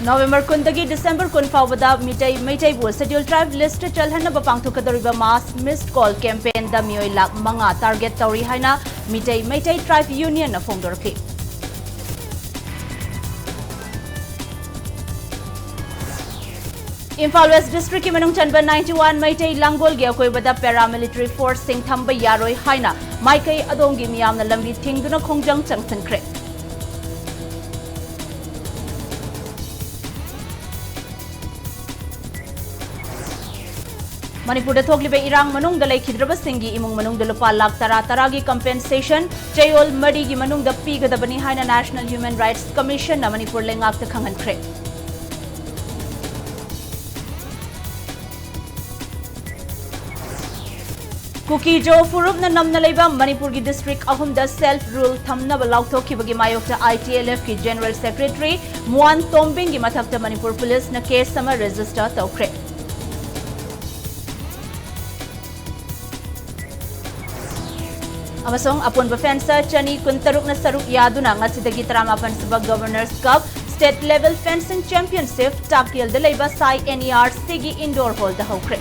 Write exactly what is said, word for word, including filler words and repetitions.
November ꯀꯨꯟꯗꯒꯤ December ꯀꯨꯟ ꯐꯥꯎꯕꯗ Meitei ꯃꯩꯇꯩꯕꯨ Scheduled Tribe list ꯆꯜꯍꯟꯅꯕ ꯄꯥꯡꯊꯣꯛꯀꯗꯧꯔꯤꯕ mass missed call campaignꯗ ꯃꯤꯑꯣꯏ ꯂꯥꯈ ꯃꯉꯥ target ꯇꯧꯔꯤ ꯍꯥꯏꯅ ꯃꯤꯇꯩ ꯃꯩꯇꯩ Tribe Unionꯅ ꯐꯣꯡꯗꯣꯔꯛꯂꯤ꯫ ꯏꯝꯐꯥꯜ West Districtꯀꯤ ꯃꯅꯨꯡ ꯆꯟꯕ ninety one ꯃꯩꯇꯩ ꯂꯥꯡꯒꯣꯜꯒꯤ ꯑꯀꯣꯏꯕꯗ paramilitary forceꯁꯤꯡ ꯊꯝꯕ ꯌꯥꯔꯣꯏ ꯍꯥꯏꯅ ꯃꯥꯏꯀꯩ ꯑꯗꯣꯝꯒꯤ ꯃꯤꯌꯥꯝꯅ ꯂꯝꯕꯤ ꯊꯤꯡꯗꯨꯅ ꯈꯣꯡꯖꯪ ꯆꯪꯁꯤꯟꯈ꯭ꯔꯦ꯫ ꯃꯅꯤꯄꯨꯔꯗ ꯊꯣꯛꯂꯤꯕ ꯏꯔꯥꯡ ꯃꯅꯨꯡꯗ ꯂꯩꯈꯤꯗ꯭ꯔꯕꯁꯤꯡꯒꯤ ꯏꯃꯨꯡ ꯃꯅꯨꯡꯗ ꯂꯨꯄꯥ ꯂꯥꯈ ꯇꯔꯥ ꯇꯔꯥꯒꯤ compensation, ꯆꯌꯣꯜ ꯃꯔꯤꯒꯤ ꯃꯅꯨꯡꯗ ꯄꯤꯒꯗꯕꯅꯤ ꯍꯥꯏꯅ National Human Rights Commissionꯅ ꯃꯅꯤꯄꯨꯔ ꯂꯩꯉꯥꯛꯇ ꯈꯪꯍꯟꯈ꯭ꯔꯦ꯫ ꯀꯨꯀꯤ-ꯖꯣ ꯐꯨꯔꯨꯞꯅ ꯅꯝꯅ ꯂꯩꯕ ꯃꯅꯤꯄꯨꯔꯒꯤ district ꯑꯍꯨꯝꯗ self rule ꯊꯝꯅꯕ ꯂꯥꯎꯊꯣꯛꯈꯤꯕꯒꯤ ꯃꯥꯌꯣꯛꯇ ITLFꯀꯤ General Secretary ꯃꯨꯋꯥꯟ ꯇꯣꯝꯕꯤꯡꯒꯤ ꯃꯊꯛꯇ ꯃꯅꯤꯄꯨꯔ ꯄꯨꯂꯤꯁꯅ case ꯑꯃ register ꯇꯧꯈ꯭ꯔꯦ꯫ ꯑꯃꯁꯨꯡ ꯑꯄꯨꯟꯕ fence ꯆꯅꯤ ꯀꯨꯟꯇꯔꯨꯛꯅ ꯁꯔꯨꯛ ꯌꯥꯗꯨꯅ ꯉꯁꯤꯗꯒꯤ ꯇꯔꯥꯃꯥꯄꯟ ꯁꯨꯕ Governors Cup State Level Fencing Championship ꯇꯥꯛꯀꯦꯜꯗ ꯂꯩꯕ ꯁꯥꯏ NERCꯒꯤ indoor hallꯗ ꯍꯧꯈ꯭ꯔꯦ꯫